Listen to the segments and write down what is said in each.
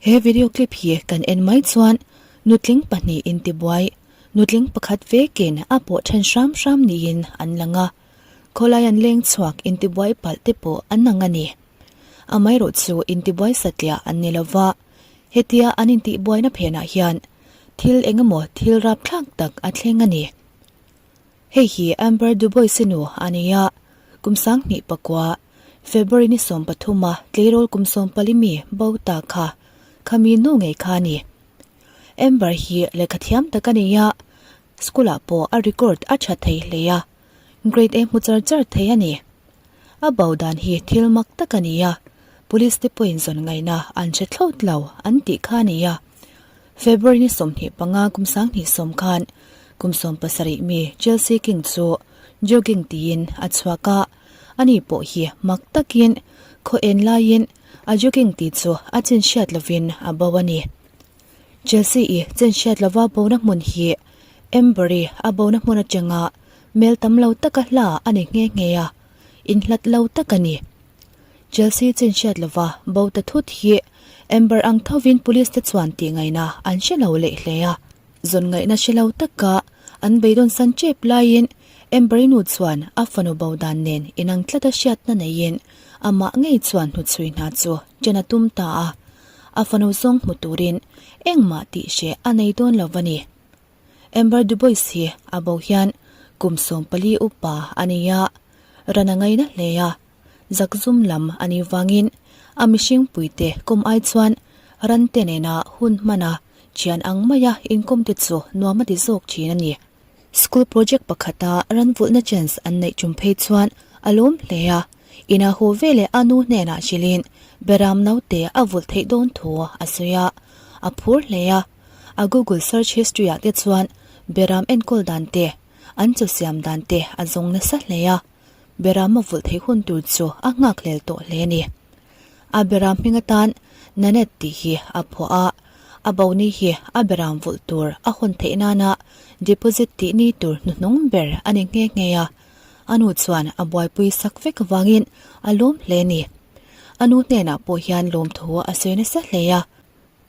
He video clip hi kan en mai chuan nutling pahnih intibuai, nutling pakhat vekin a pawh then hram hram niin an lang a, khawlai an leng chhuak intibuai palh te pawh an ang a ni. Amaherawh chu intibuai satliah an ni lova, hetia an intihbuaina phenah hian thil engemaw thil rapthlak tak a thleng a ni. Hei hi Amber Dubois-i nu a ni a, kum sanghnih pakua, February ni sawmpathuma tleirawl kum sawmpali mi bo ta kha khami nu ngei kha a ni. Amber hi lehkha thiam tak a ni a, school-ah pawh a record a tha thei hle a, grade A hmu char char thei a ni. A bo dan hi thil mak tak a ni a, police te pawhin zawn ngaihna an hre thlawt lo an tih kha a ni a. February ni 25 kum 30 khan kum 17 mi Chelsea King chu jogging tiin a chhuak a, ani pawh hi mak takin khaw en laiin a jogging tih chu a chin hriat lovin a bo a ni. Chelsea i chin hriat lova bona hmun hi Embury a bona hmun atanga mel tam lo taka hla a ni nghe nghe a, inhlat lo tak a ni. Chelsea chin hriat lova bo ta thut hi Amber ang thovin police te chuan tih ngaihna an hre lo leh hle a. Zawn ngaihna hre lo taka an beidawn san tep laiin Amber-i nu chuan a fanu bo dan nen inang tlata hriatna neiin amah ngei chuan hnuchhui hna chu chen a tum ta a. A fanu zawng hmu turin engmah tih hreh a nei dawn lo va ni. Amber Dubois hi a bo hian kum 14 upa a ni a, ran a ngaina hle a. Zakzum lam a nih vangin a mihring puite kawm ai chuan rante nena hun hmana thian ang maia inkawmte chu nuam a ti zawk thin a ni. School project pakhata ran vulhna chance an neih tum phei chuan a lawm hle a, ina haw veleh a nu hnenah hrilhin Beram naute a vulh theih dawn thu a sawi a, a phur hle a. A Google search history ah te chuan Beram enkawl dan te, an chaw siam dan te a zawng nasa hle a. Beram a vulh theih hun tur chu a nghak hlel tawh hle a ni. A beram hming atan Nanette tih hi a phuah a, a boni hi a beram vulh tur a hawn theih nana deposit tih ni tur hnuhnung ber a ni nghe nghe a, a nu chuan a buaipui sak vek avangin a lawm hle a ni. A nu hnenah pawh hian lawmthu a sawi nasa hle a.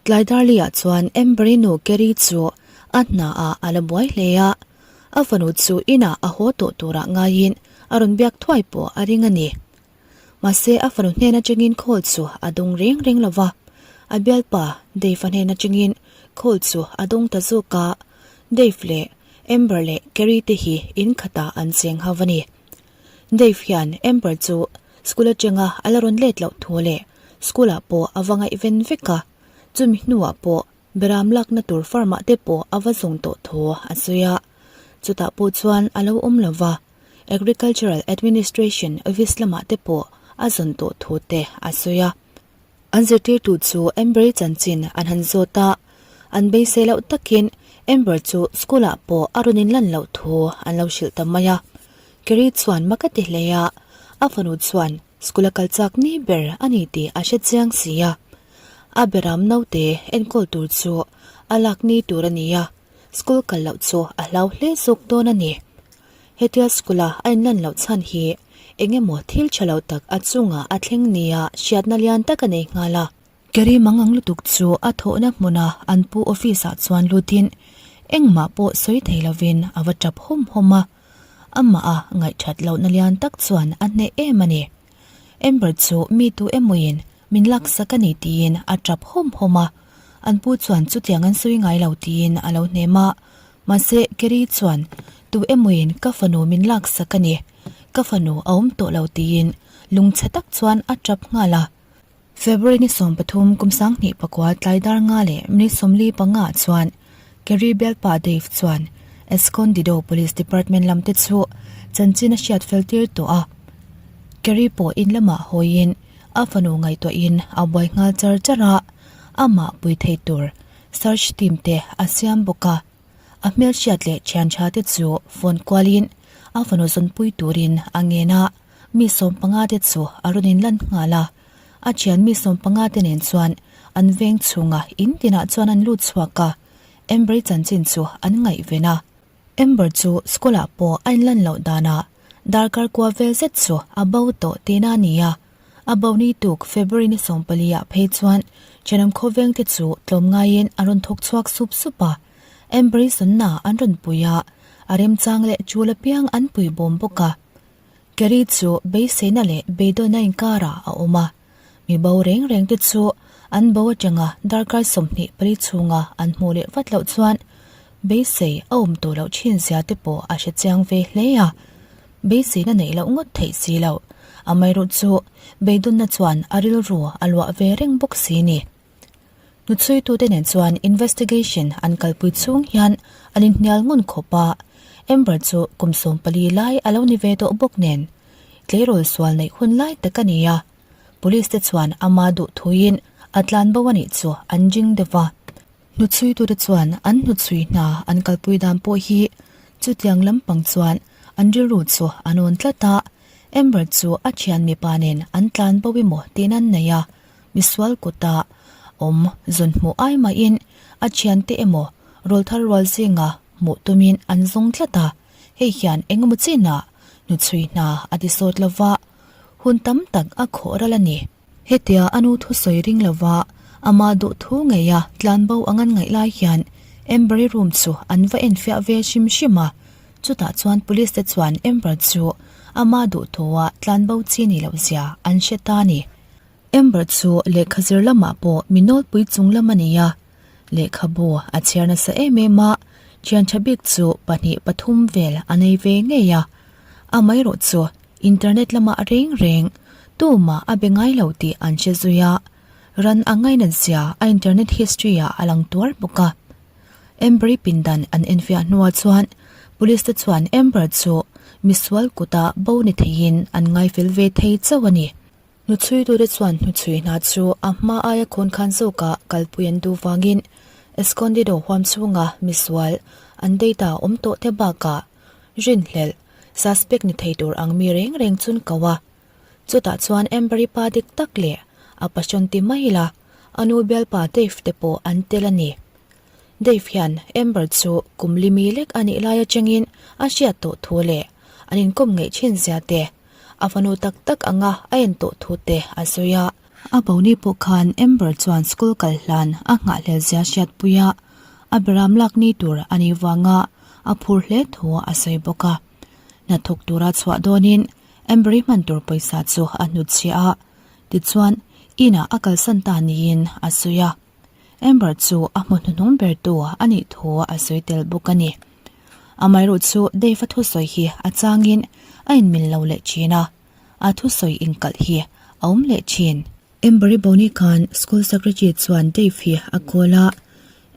Tlai Darley-ah chuan Amber-i nu Kerry chu a hnaah a la buai hle a, a fanu chu inah a haw tawh turah ngaiin a rawn biak thuai pawh a ring a ni. Mahse a fanu hnen atangin call chu a dawng reng reng lo va, a bialpa Dave-a hnen atangin call chu a dawng ta zawk a, Dave leh Amber leh Kerry te hi in khatah an cheng ho a ni. Dave hian Amber chu school atanga a la rawn let loh thu leh school ah pawh a va ngaihven vek a, chumi hnuah pawh beram lakna tur farm ah te pawh a va zawng tawh thu a sawi a, chutah pawh chuan a lo awm lo va, Agricultural Administration office lamah te pawh a zawn tawh thu te a sawi a. An zirtirtu chu Amber-i chanchin an han zawt a, an beisei loh takin Amber chu school ah pawh a rawn inlan loh thu an lo hrilh ta mai a. Kerry chuan mak a ti hle a, a fanu chuan school a kal chak ni ber a ni tih a hre chiang si a. A beram naute enkawl tur chu a lak ni tur a ni a, school kal loh chu a hlau hle zawk dawn a ni. Hetia school a a inlan loh chhan hi eng emaw thil tha lo tak a chungah a thleng nia hriatna lian tak a nei nghal a. Kerry mangang lutuk chu a thawhna hmuna an pu office ah chuan lutin engmah pawh sawi thei lovin a va tap hawm hawm a, amah a ngaihthat lohna lian tak chuan a hneh em a ni. Amber chu mi tu emawin min laksak a ni tiin a tap hawm hawm a, an pu chuan chutiang an sawi ngai lo tiin a lo hnem a, mahse Kerry chuan tu emawin ka fanu min laksak a ni, ka fanu a awm tawh lo tiin lungchhe tak chuan a tap nghal a. February ni 13 kum 2009 tlai dar nga leh minute 45 chuan Kerry bialpa Dave chuan Escondido Police Department lam te chu chanchin a hriat fel tir tawh a. Kerry pawh in lamah hawiin a fanu ngaihtuahin a buai nghal char char a, amah pui thei tur search team te a siam bawk a. A hmelhriat leh thian tha te chu phone kualin a fanu zawnpui turin a ngen a. Mi 15 te chu a rawn inlan nghal a, a thian mi 15 te nen chuan an veng chhunga in tinah chuan an lut chhuak a, Amber-i chanchin chu an ngaihven a. Amber chu school ah pawh a inlan loh danah darkar kua vel zet chu a bo tawh tihna a ni a, a bo ni tuk February ni 14 ah phei chuan. Thenawm khawveng te chu tlawm ngaiin an rawn thawk chhuak sup sup a, Amber-i sawnna an rawn pui a, a remchang leh chul apiang an pui bawm bawk a. Kerry chu beiseina leh beidawnna inkarah a awm a, mi bo reng reng te chu an bo atanga darkar 24 chhunga an hmuh leh vat loh chuan beisei a awm tawh loh thin zia te pawh a hre chiang ve hle a. Beiseina neih loh ngawt theih si loh. Amaherawh chu beidawnna chuan a rilru a luah ve reng bawk si ni. Hnuchhuitute nen chuan investigation an kalpui chhung hian an inhnial ngun khawp a, Amber chu kum 14 lai a lo ni ve tawh bawk nen tleirawl sual neih hun lai tak a ni a, police te chuan ama duh thuiin a tlan bo a nih chu an jing deuh va. Hnuchhuitute chuan an hnuchhui hna an kalpui dan pawh hi chutiang lampang chuan an rilru chu an awn tlat a, Amber chu a thian mipa nen an tlan bo emaw tiin an nei a, Misual kuta awm zawn hmuh ai mahin a thiante emaw rawlthar rual zinga hmuh tumin an zawng tlat a, hei hian engemaw chinah hnuchhui hna a ti sawt lova, hun tam tak a khawh ral a ni. Hetia a nu thusawi ring lova amah duh thu ngeia tlanbo ang an ngaih lai hian Amber-i room chu an va enfiah ve hrim hrim a, chutah chuan police te chuan Amber chu amah duh thua tlanbo chi ni loh zia an hre ta a ni. Amber chu lehkha zir lamah pawh mi nawlpui chung lam a ni a, lehkhabu a chhiar nasa em em a, thian tha bik chu pahnih pathum vel a nei ve ngei a, amaherawh chu internet lamah reng reng tumah a be ngai lo tih an hre zui a, ran a ngainat zia a internet history ah a lang tuar bawk a. Amber-i pindan an enfiah hnuah chuan police te chuan Amber chu misual kuta bo ni theiin an ngaifel ve thei chauh a ni. Hnuchhuitute chuan hnuchhui hna chu a hma aia khawn khan zawkah kalpui an duh vangin Escondido huam chhunga misual an data awm tawh te bakah rinhlelh, suspect, ni thei tur ang mi reng reng chun ko a. Chutah chuan Amber-i pa dik tak leh a passion ti mai ila a nu bialpa Dave te pawh an tel a ni. Dave hian Amber chu kum limi lek a nih lai atangin a hriat tawh thu leh an inkawm ngeih thin zia te A fanu tak tak anga a en tawh thu te a sawi a. A boni pawh khan Amber chuan school kal hlan a nghahhlel zia hriatpui a, a beram lak ni tur a nih vanga a phur hle thu a sawi bawk a. Hnathawk tura chhuah dawnin Amber-i hman tur pawisa chu a hnutchhiah a, tichuan inah a kalsan ta niin a sawi a. Amber chu a hmu hnuhnung bertu a nih thu a sawi tel bawk a ni. Amaherawh chu Dave-a thusawi hi a changin a inmil lo leh thin a, a thusawi inkalh hi a awm leh thin. Amber-i boni khan school secretary chuan Dave hi a call a,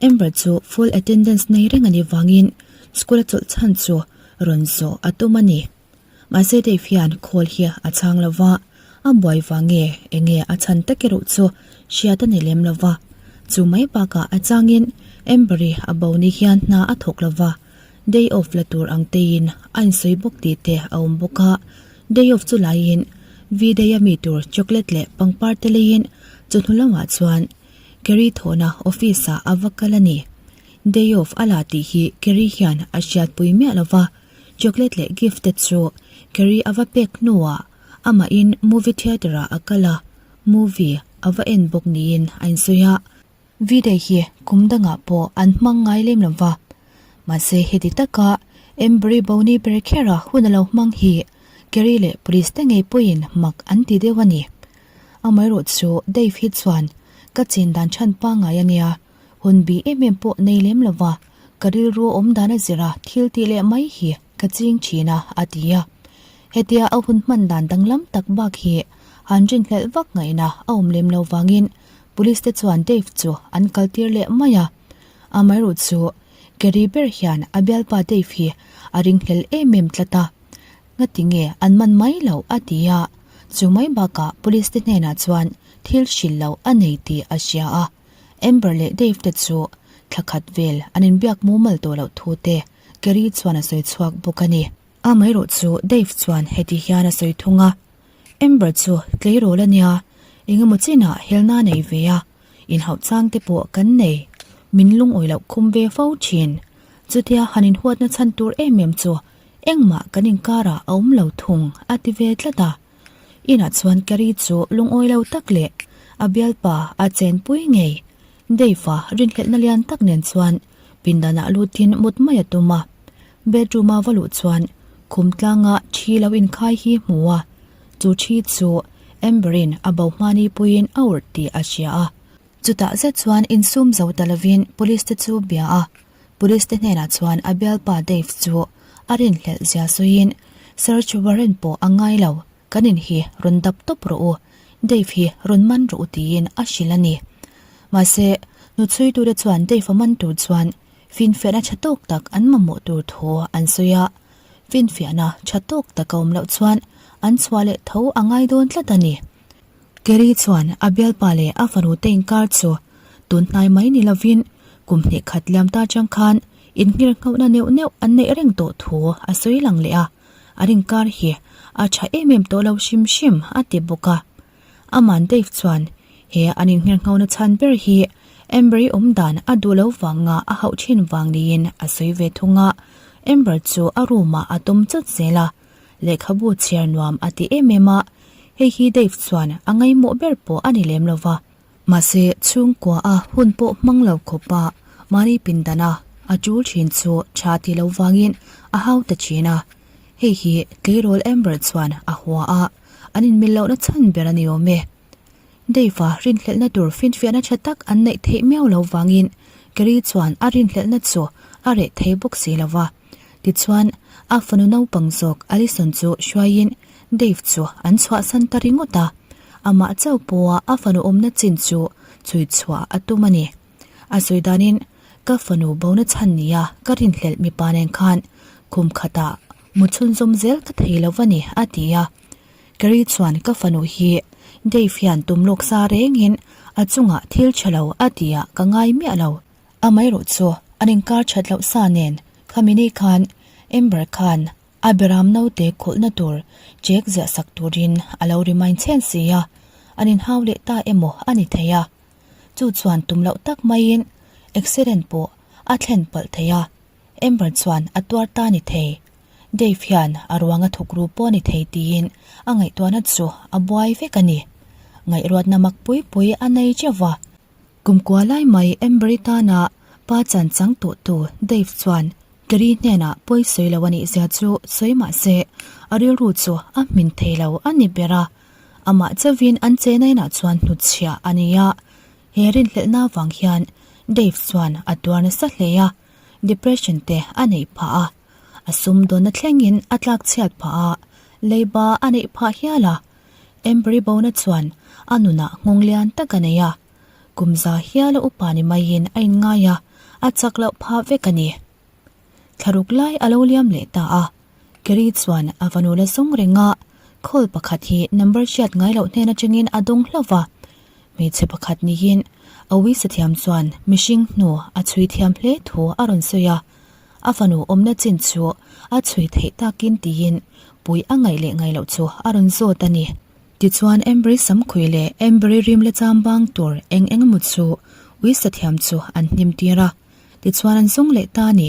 Amber chu full attendance nei reng a nih vangin school a chawlh chhan chu rawn zawh a tum a ni. Mahse Dave hian call hi a chhang lo va, a buai vang nge enge a chhan tak erawh chu hriat a ni lem lo va. Chu mai bakah a changin Amber-i a bo ni hian hna a thawk lo va, day off la tur ang teiin a insawi bawk tih te a awm bawk a. Day off chu laiin V-day a mi tur chocolate leh pangpar te leiin chawhnu lamah chuan Kerry thawhna office ah a va kal a ni. Day off a la tih hi Kerry hian a hriatpui miah lo va. Chocolate leh gift te chu Carrie a va pek hnuah amahin movie theatre ah a kal a, movie a va en bawk niin a insawi a. V-day hi kum dangah pawh an hmang ngai lem lo va, mahse heti taka Amber-i boni ber khera hun a lo hmang hi Carrie leh police te ngei pawhin mak an ti deuh a ni. Amaherawh chu Dave hi chuan ka chin dan chhan pangngai a nia, Hun bi em em pawh nei lem lo va, ka rilru a awm dan a zir a, thil tih leh mai hi ka ching thin a, a ti a. Hetia a hun hman dan danglam tak bak hi han rinhlelh vak ngaihna a awm lem lo vangin Police te chuan Dave chu an kaltir leh mai a. Amaherawh chu Kerry ber hian a bialpa Dave hi a ringhlel em em tlat a. Ngati nge an man mai loh a ti a, chu mai bakah Police te hnenah chuan thil hrilh loh a nei tih a hria a. Amber leh Dave te chu thla khat vel an inbiak mumal tawh loh thu te Kerry chuan a sawi chhuak bawk a ni. Amaherawh chu Dave chuan heti hian a sawi thung a, Amber chu tleirawl a nia, engemaw chinah helna a nei ve a, inhauh chang te pawh kan nei, min lungawi loh khum ve fo thin. Chutia han inhuatna chhan tur em em chu engmah kan inkarah a awm lo thung a ti ve tlat a. Inah chuan Kerry chu lungawi lo tak leh. A bialpa a chenpui ngei. Dave-a rinhlelhna lian tak nen chuan pindanah lutin mut mai a tum a. Bedroom-a va luh chuan khum tlanga thi lo inkhai hi hmu a, chu thi chu Amber-in a bo hmani puiin a urh tih a hria a. Chutah zet chuan insum zo ta lovin police te chu bia a, police te hnenah chuan a bialpa Dave chu a rinhlelh zia sawiin search warrant pawh a ngai lo, kan in hi rawn dap tawp rawh u, Dave hi rawn man rawh u tiin a hrilh a ni. Mahse, hnuchhuitute chuan Dave a man tur chuan finfiahna tha tawk tak an mamawh tur thu an sawi a, finfiahna tha tawk tak a awm loh chuan an chhuah leh tho a ngai dawn tlat a ni. Kerry chuan a bialpa leh a fanu te inkar chu tun hnai mai ni lovin kum hnih khat liam ta chang khan innghirnghohna neuh neuh an neih reng tawh thu a sawi lang leh a, an inkar hi a tha em em tawh lo hrim hrim a ti bawk a. Aman Dave chuan he an innghirnghohna chhan ber hi Amber-i awm dan a duh lo vanga a hauh thin vang niin a sawi ve thung a, Amber chu a room-ah a tawm chawt zel a. Lehkhabu chhiar nuam a ti em em a, hei hi Dave chuan a ngaihmawh ber pawh a ni lem lo va. Mahse, chhungkua a hun pawh hmang lo khawpa mahni pindana a tul thin chu tha ti lo vangin a hau ta thin a. Hei hi tleirawl Amber chuan a hua a, an inmil lohna chhan ber a ni awm e. Dave-a rinhlelhna tur finfiahna tha tak an neih theih miau lo vangin Kerry chuan a rinhlelhna chu a reh thei bawk si lo va. Tichuan, a fanu naupang zawk Allison chu hruaiin Dave chu an chhuahsan ta ringawt a, amah chauh pawha a fanu awmna chin chu chhui chhuah a tum a ni. A sawi danin, Ka fanu bona chhan nia ka rinhlelh mipa nen khan kum khatah mu chhunzawm zel ka thei lo va ni, a ti a. Kerry chuan ka fanu hi Dave hian tum lawk sa rengin a chungah thil tha lo a tihah ka ngai miah lo. Amaherawh chu an inkar that loh sa nen khami ni khan Amber khan a beram naute khawlhna tur check ziah sak turin a lo remind chhen si a, an inhau leh ta emaw a ni thei a. Chu chuan tum loh tak maiin accident pawh a thlen palh thei a, Amber chuan a tuar ta ni thei. Dave hian a ruang a thuk ru pawh a ni thei tiin a ngaihtuahna chu a buai vek a ni. Ngaihruatna mak pui pui a nei teuh va. Kumkua lai mai Amber-i tana pa chan chang tawhtu Dave chuan Kerry hnenah pawi sawi lo a nih zia chu sawi mah se a rilru chu a hmin thei lo a ni ber a. Amah chauhin an chena inah chuan hnutchhiah a ni a. He rinhlelhna avang hian Dave chuan a tuar nasa hle a, depression te a neih phah a. A sumdawnna thlengin a tlakchhiat phah a, leiba a neih phah hial a. Embry bona chuan a nunah nghawng lian tak a nei a, kum za hiala upa ni maiin a inngai a, a chak loh phah vek a ni. Thlaruk lai a lo liam leh ta a, Kerry chuan a fanu la zawng reng a, call pakhat hi number hriat ngai loh hnen atangin a dawng hlauh va. Hmeichhe pakhat niin a uisa thiam chuan mihring hnu a chhui thiam hle thu a rawn sawi a, A fanu awmna chin chu a chhui theih takin tiin pui a ngaih leh ngaih loh chu a rawn zawt a ni. Tichuan Embry Samkhui leh Embry rim la cham bang tur eng eng emaw chu ui sathiam chu an hnim tir a, tichuan an zawng leh ta a ni.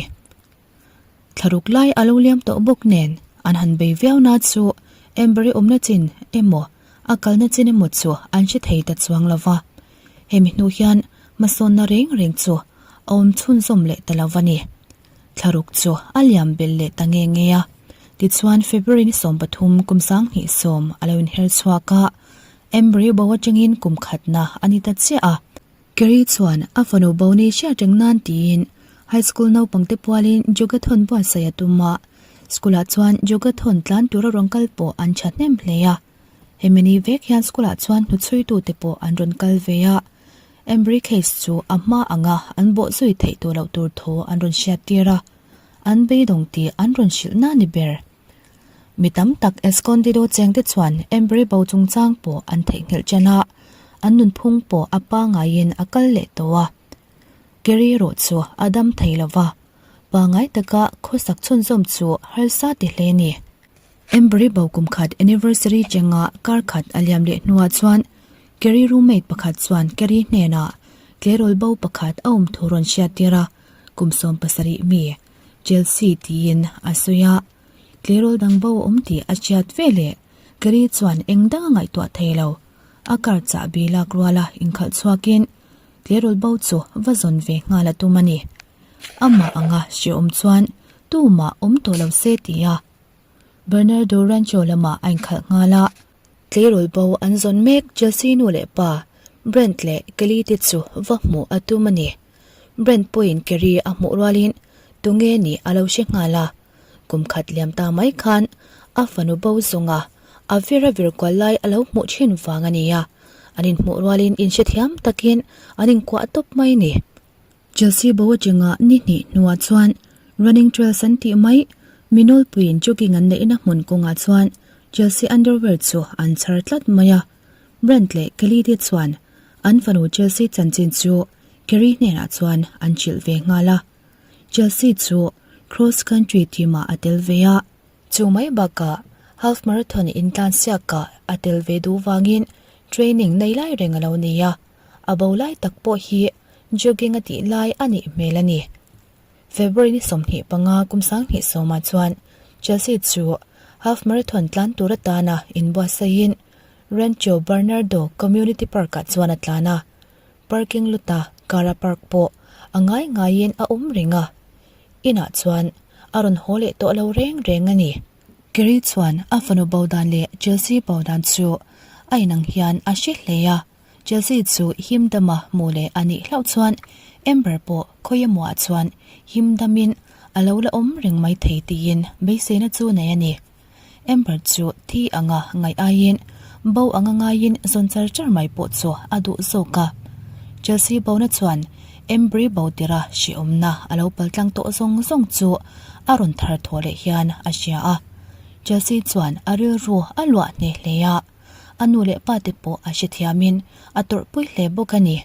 Thlaruk lai a lo liam tawh bawk nen an han bei viau na chu Embry awmna chin emaw a kalna chin emaw chu an hre thei ta chuang lo va. Hemi hnu hian hmasawnna reng reng chu a awm chhunzawm leh ta lo va ni. Thlaruk chu a liam belh leh ta nge nge a. Tichuan February ni 13 kum 2010 a lo inher chhuak a, Embry bo atangin kum khatna a ni ta chiah a. Kerry chuan a fanu bo ni hriat reng nan tiin high school naupangte pualin jogathon buatsaih a tum a. School-ah chuan jogathon tlan tura rawn kal pawh an thahnem hle a. Hemi ni vek hian school-ah chuan hnuchhuitute pawh an rawn kal ve a. Embry case chu a hma anga an bawh zui theih tawh loh tur thu an rawn hriat tir a, an beidawng tih an rawn hrilh na ni ber. Mi tam tak Escondido chengte chuan Embry bo chungchang pawh an theihnghilh ṭan a, an nunphung pawh a pangaiin a kal leh tawh a. Kerry erawh chu a dam thei lo va, pangai taka khawsak chhunzawm chu harsa ti hle a ni. Embry bo kum khat anniversary chenga kar khat a liam leh hnuah chuan Kerry roommate pakhat chuan Kerry hnenah tleirawl bo pakhat a awm thu rawn hriat tir a, kum 17 mi, Chelsea tiin a sawi a. Tleirawl dang bo a awm tih a hriat ve leh Kerry chuan eng dang a ngaihtuah thei lo. A car chahbi lak ruala inkhalh chhuakin tleirawl bo chu va zawn ve nghal a tum a ni. Amah anga hrehawm chuan tumah awm tawh lo se ti a Bernardo Rancho lamah a inkhalh nghal a. Tleirawl bo an zawn mek Chelsea nu leh pa Brent leh Kelly te chu va hmuh a tum a ni. Brent pawhin Kerry a hmuh rualin tunge nih a lo hre nghal a. Kum khat liam ta mai khan a fanu bo zawnga a vir a vir kual lai a lo hmuh thin vang a ni a, an inhmuh rualin inhrethiam takin an inkuah tawp mai a ni. Chelsea bo atanga ni hnih hnuah chuan running trails an tih mai, mi nawlpuiin jogging an neihna hmun kawngah chuan Chelsea underwear chu an chhar tlat mai a. Brent leh Kelly te chuan an fanu Chelsea chanchin chu Kerry hnenah chuan an hrilh ve nghal a. Chelsea chu cross country team ah a tel ve a, chu mai bakah half marathon intlansiakah a tel ve duh vangin training nei lai reng a lo nei a, a bo lai tak pawh hi jogging a tih lai a nih hmel a ni. February ni 25 kum 2010 ah chuan Chelsea chu half marathon tlan tur atana inbuatsaihin Rancho Bernardo Community Park ah chuan a tlan a. Parking luta car a park pawh a ngai ngaiin a awm reng a, inah chuan a rawn haw leh tawh lo reng reng a ni. Kerry chuan a fanu bo dan leh Chelsea bo dan chu a inang hian a hre hle a, Chelsea chu him dama hmuh leh a nih hlauh chuan Amber pawh khawi emaw ah chuan him damin a lo la awm reng mai thei tiin beiseina chu nei a ni. Amber chu thi anga ngaih aiin bo anga ngaiin zawn char char mai pawh chu a duh zawk a. Chelsea bona chuan Embry bo tira hrehawmna a lo paltlang tawh zawng zawng chu a rawn thar thawh leh hian a hria a. Chelsea chuan a rilru a luah hneh hle a, a nu leh pa te pawh a hrethiamin a tawrhpui hle bawk a ni.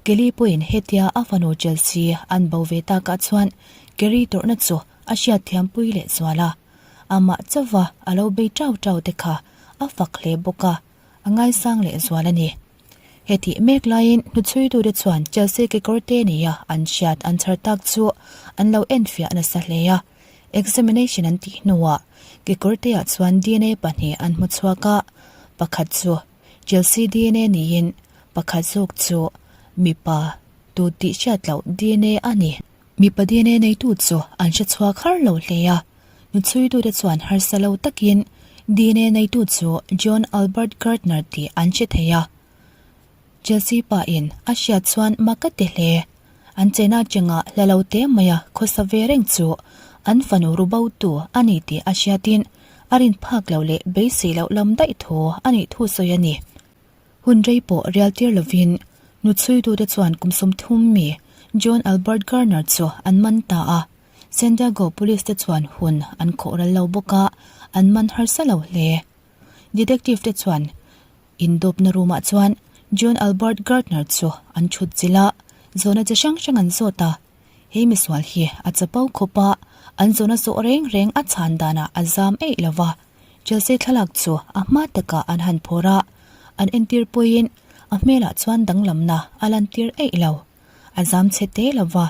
Kelly pawhin hetia a fanu Chelsea an bo ve takah chuan Kerry tawrhna chu a hriatthiampui leh zual a. Amah chauva a lo bei tau tau te kha a fak hle bawk a, a ngaisang leh zual a ni. Hetih mek laiin hnuchhuitute chuan Chelsea kekawr te nia an hriat an chhar tak chu an lo enfiah nasa hle a. Examination an tih hnuah kekawr teah chuan dna pahnih an hmu chhuak a, pakhat chu Chelsea dna niin pakhat zawk chu mipa tu tih hriat loh dna a ni. Mipa dna neitu chu an hre chhuak har lo hle a, nuchhuitute chuan harsa lo takin dna neitu chu John Albert Gardner tih an hre thei a. Chelsea pa in a hriat chuan mak a ti hle. An chena chengah hla lo te maia khawsa ve reng chu an fanu ru botu a ni tih a hriatin a rin phak loh leh beisei loh lam daih thu a nih thu sawi a ni. Hun rei pawh rial tir lovin nuchhuitute chuan kum 30 mi John Albert Garner chu an man ta a. San Diego Police te chuan hun an khawh ral lo bawk a, an man harsa lo hle. Detective te chuan indawpna room ah chuan John Albert Gardner chu an thut chilh a, zawhna chi hrang hrang an zawt a. He misual hi a chapo khawp a, an zawhna zawh reng reng a chhan danah a zam eih lo va. Chelsea thlalak chu a hma takah an han phawr a, an entir pawhin a hmelah chuan danglamna a lantir eih lo. A zam chhe te lo va,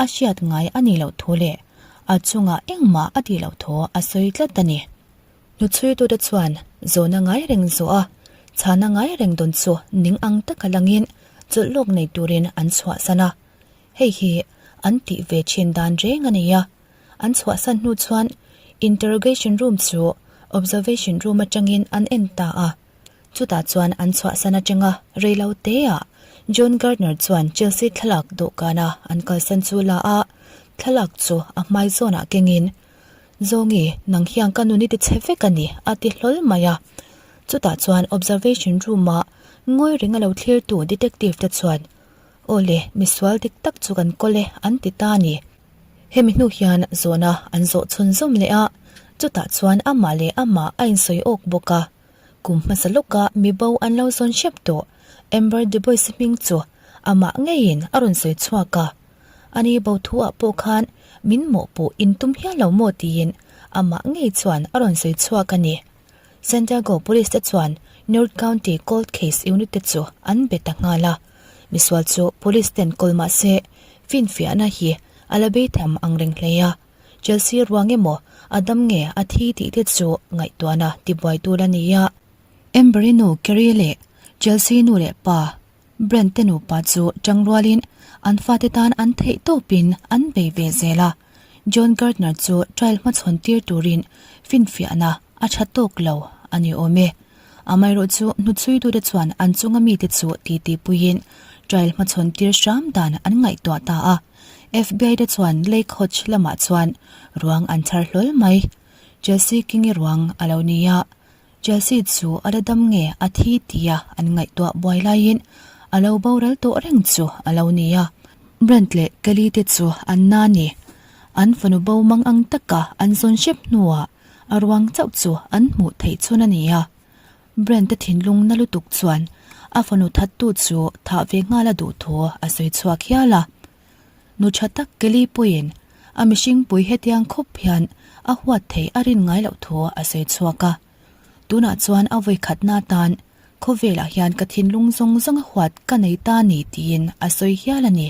a hriat ngai a nih loh thu leh a chungah engmah a tih loh thu a sawi tlat a ni. Hnuchhuitute chuan zawhna ngai reng zawh a, chhana ngai reng dawn chu ning ang taka langin chawlh lawk nei turin an chhuahsan a. Hei hi an tih ve thin dan reng a ni a. An chhuahsan hnu chuan interrogation room chu observation room atangin an en ta a. Chutah chuan an chhuahsan atanga rei lo teah John Gardner chuan Chelsea thlalak dawhkana an kalsan chu la a, thlalak chu a hmai zawnah kengin, Zawngi, nang hian ka nun i ti chhe vek a ni, a ti hlawl mai a. Chutah chuan observation room-a ngawi renga lo thlirtu detective te chuan, Aw le, misual dik tak chu kan kawl e, an ti ta a ni. Hemi hnu hian zawhna an zawh chhunzawm leh a, chutah chuan amah leh amah a insawi awk bawk a. Kum hmasa lawka mi bo an lo zawn hrep tawh Amber DuBois hming chu amah ngeiin a rawn sawi chhuak a. Ani bo thu ah pawh khan min mawhpuh intum hial lo maw tiin amah ngei chuan a rawn sawi chhuak a ni. Santiago Police te chuan North County Cold Case Unit te chu an be ta nghal a. Misual chu Police ten kawl mah se finfiahna hi a la bei tham ang reng hle a. Chelsea ruang emaw a dam nge a thi tih te chu ngaihtuahna tibuai tur a ni a. Amber-i nu Kerry leh. Chelsea nu leh pa Brent te nupa chu tangrualin an fate tan an theih tawpin an bei ve zel a. John Gardner chu trial hmachhawn tir turin finfiahna a tha tawk lo a ni awm e. Amaherawhchu hnuchhuitute chuan an chunga mite chu titi puiin trial hmachhawn tir hram dan an ngaihtuah ta a. FBI te chuan Lake Hodge lamah chuan ruang an chhar hlawl mai. Chelsea King-i ruang a lo ni a. Chelsea chu a la dam nge a thi tia an ngaihtuah buai laiin a lo boral tawh reng chu a lo ni a. Brent leh Kelly te chu an na ni. An fanu bo mang ang taka an zawn hrep hnuah a ruang chauh chu an hmuh theih chhun a ni a. Brent te thinlung na lutuk chuan a fanu thattu chu thah ve nghal a duh thu a sawi chhuak hial a. Nu tha tak Kelly pawhin a mihring pui hetiang khawp hian a huat thei a rin ngai loh thu a sawi chhuak a. Tunah chuan a vawi khatna atan khawvelah hian ka thinlung zawng zawng a huat ka nei ta ni tiin a sawi hial a ni.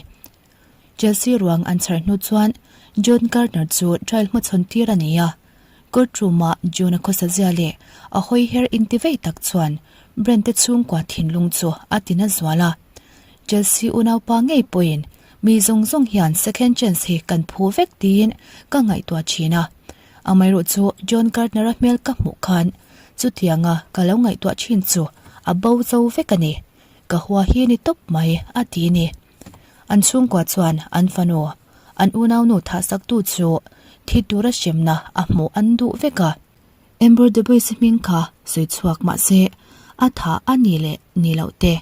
Chelsea ruang an chhar hnu chuan John Gardner chu trial hmachhawn tir a ni a. Court room-ah John-a khawsa zia leh a hawi her intivei tak chuan Brent-te chhungkua thinlung chu a ti na zual a. Chelsea unaupa ngei pawhin mi zawng zawng hian second chance hi kan phu vek tiin ka ngaihtuah thin a. Amaherawh chu John Gardner-a hmel ka hmuh khan chutianga ka lo ngaihtuah thin chu a bo zo vek a ni. Ka hua hi ni tawp mai a ti ni. An chhungkua chuan an fanu, an unaunu thahsaktu chu thi tura hremna a hmuh an duh vek a. Amber Dubois hming kha sawi chhuak mah se, a tha a ni leh ni loh te,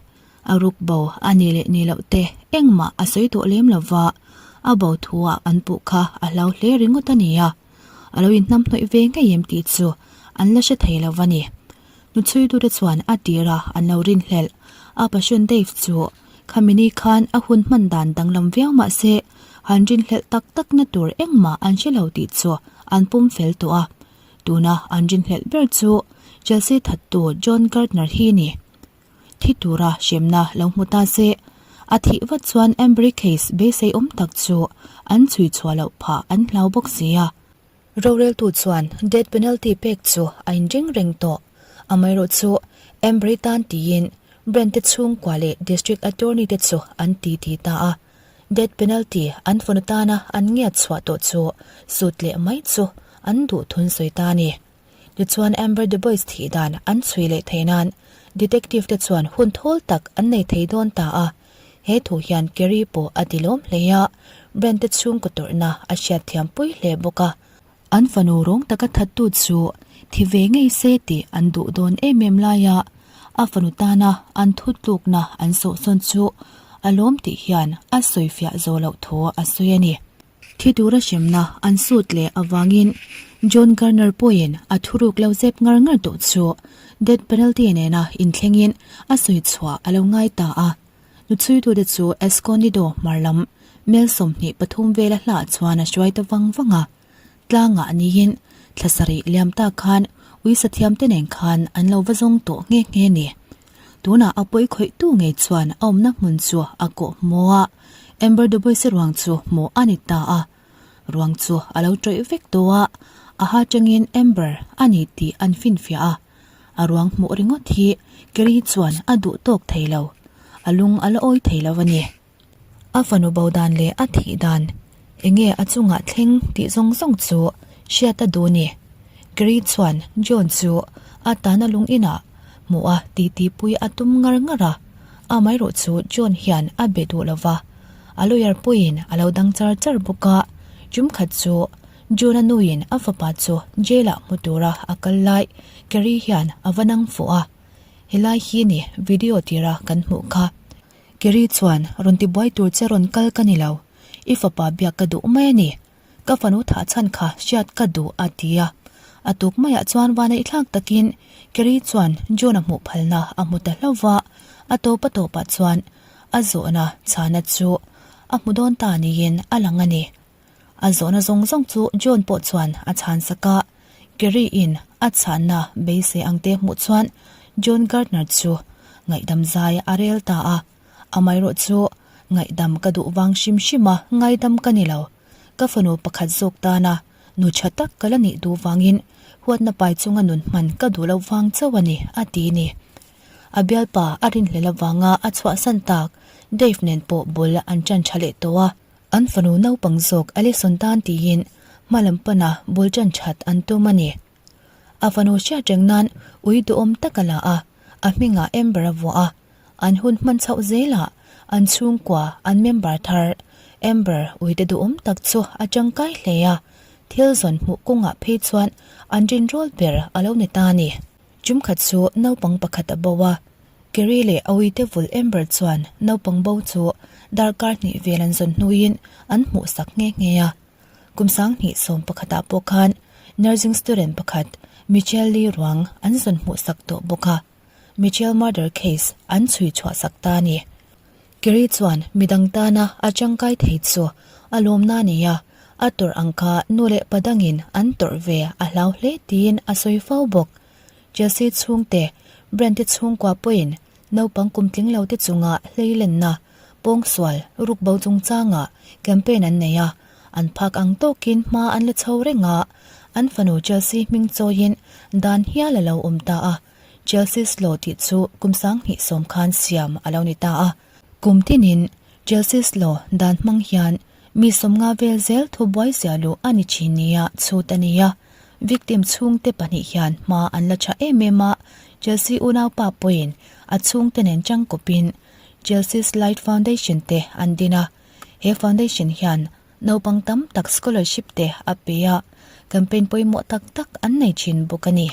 a ruk bo a ni leh ni loh te engmah a sawi tawh lem lo va, a bo thu-ah an puh kha a hlau hle ringawt a ni a, a lo inhnamhnawih ve ngei em tih chu an la hre thei lo va ni. Hnuchhuitute chuan a tir a an lo rinhlelh. A passion Dave chu khami ni khan a hun hman dan danglam viau mah se han rinhlelh tak tak na tur engmah an hre lo tih chu an pum fel tawh a. Tuna an rinhlelh ber chu Chelsea thattu John Gardner hi ni. Thi tura hremna lo hmu ta se a thih vat chuan Ambery case beisei awm tak chu an chhui chhuah loh phah an hlau bawk si a. Roreltu chuan death penalty pek chu a inring reng tawh. Amaherawh chu Embry tan tiin Brent te chhungkua leh District Attorney te chu an ti ti ta a. Death penalty an fanu tana an ngiat chhuah tawh chu sut leh mai chu an duh thun sawi ta a ni. Tichuan Amber DuBois thih dan an chhui leh thei nan Detective te chuan hun thawl tak an nei thei dawn ta a. He thu hian Kerry pawh a ti lawm hle a, Brent te chhungkaw tawrhna a hriatthiam pui hle bawk a. An fanu rawng taka thattu chu thi ve ngei se tih an duh dawn em em lai a, a fanu tana an thutlukna an sawhsawn chu a lawm tih hian a sawifiah zawh loh thu a sawi a ni. Thi tura hremna an sut leh avangin John Garner pawhin a thuruk lo zep ngar ngar tawh chu death penalty nena inthlengin a sawi chhuah a lo ngai ta a. Nuchhuitute chu Escondido hmar lam mel 23 vela hlah chuan a hruai ta vang vang a. Tlangah niin thla sarih liam ta khan uisathiamte nen khan an lo va zawng tawh nghe nghe ni. Tunah a pawi khawihtu ngei chuan a awmna hmun chu a kawh hmu a, Amber Dubois ruang chu hmuh a ni ta a. Ruang chu a lo tawih vek tawh a, a ha tangin Amber a ni tih an finfiah a. A ruang hmuh ringawt hi Kerry chuan a duh tawk thei lo, a lung a la awi thei lo a ni. A fanu bo dan leh a thih dan, enge a chungah thleng tih zawng zawng chu hriat a duh ni. Gary chuan John chu a tana lung inah hmuh a titi pui a tum ngar ngar a, amaherawh chu John hian a be duh lo va, a lawyer pawhin a lo dang char char bawk a, tum khat chu John-a nuin a fapa chu jail-ah hmu tura a kal lai Gary hian a va nang fuh a, helai hi ni video tira kan hmuh kha. Kerry chuan, Rawn ti buai tur che rawn kal ka ni lo. I fapa biak ka duh mai a ni. Ka fanu thah chhan kha hriat ka duh a ti a. A tuk maiah chuan vanaih thlak takin Kerry chuan John-a hmuh phalna a hmu ta hlauh va, a tawp a tawpah chuan a zawhna chhana chu a hmu dawn ta niin a lang a ni. A zawhna zawng zawng chu John pawh chuan a chhan sak a, Kerry in a chhanna beisei ang te hmuh chuan John Gardner chu ngaihdam zai a rel ta a, amaherawh chu ngaihdam ka duh vang hrim hrim a ngaidam ka ni lo, ka fanu pakhat zawk tana nu tha tak ka la nih duh vangin huatna pai chunga nun hman ka duh loh vang chauh a ni a ti ni. A bialpa a rinhlel avanga a chhuahsan tak Dave nen pawh bul an ṭan ṭha leh tawh a. An fanu naupang zawk Alison tan tiin hma lam pana bul ṭan ṭhat an tum a ni. A fanu hriat reng nan ui duhawm tak a la a, a hmingah Amber a vuah a. An hun hman chhoh zelah an chhungkua an member thar Amber uite duhawm tak chu a tangkai hle a, thil zawn hmuh kawngah phei chuan an rinrawl ber a lo ni ta a ni. Chumkhat chu naupang pakhat a bo a, Kerry leh a uite vul Amber chuan naupang bo chu darkar hnih vel an zawn hnuin an hmuhsak nghe nghe a. Kum sanghnih sawm pakhatah pawh khan nursing student pakhat Michelle Lee ruang an zawn hmuhsak tawh bawk a. Michelle murder case an chhui chhuah sak ta a ni. Kerry chuan midang tana a tangkai thei chu a lawmna a nei a, a tawrh ang kha nu leh pa dangin an tawrh ve a hlau hle tiin a sawi fo bawk. Chelsea chhungte, Brand te chhungkua pawhin naupang kum tling lo te chunga hleilenna, pawngsual, rukbo chungchangah campaign an nei a, an phak ang tawkin hma an la chho reng a, an fanu Chelsea hming chawiin dan hial a lo awm ta a. Chelsea's Law tih chu kum sanghnih sawm khan siam a lo ni ta a. Kum tinin Chelsea's Law dan hmang hian mi sawmnga vel zel thu buai zia luh a ni thin nia chhut a ni a. Victim chhungte pahnih hian hma an la tha em em a, Chelsea unaupa pawhin a chhungte nen tangkawpin Chelsea's Light Foundation te an din a. He foundation hian naupang tam tak scholarship te a pe a, campaign pawimawh tak tak an nei thin bawk a ni.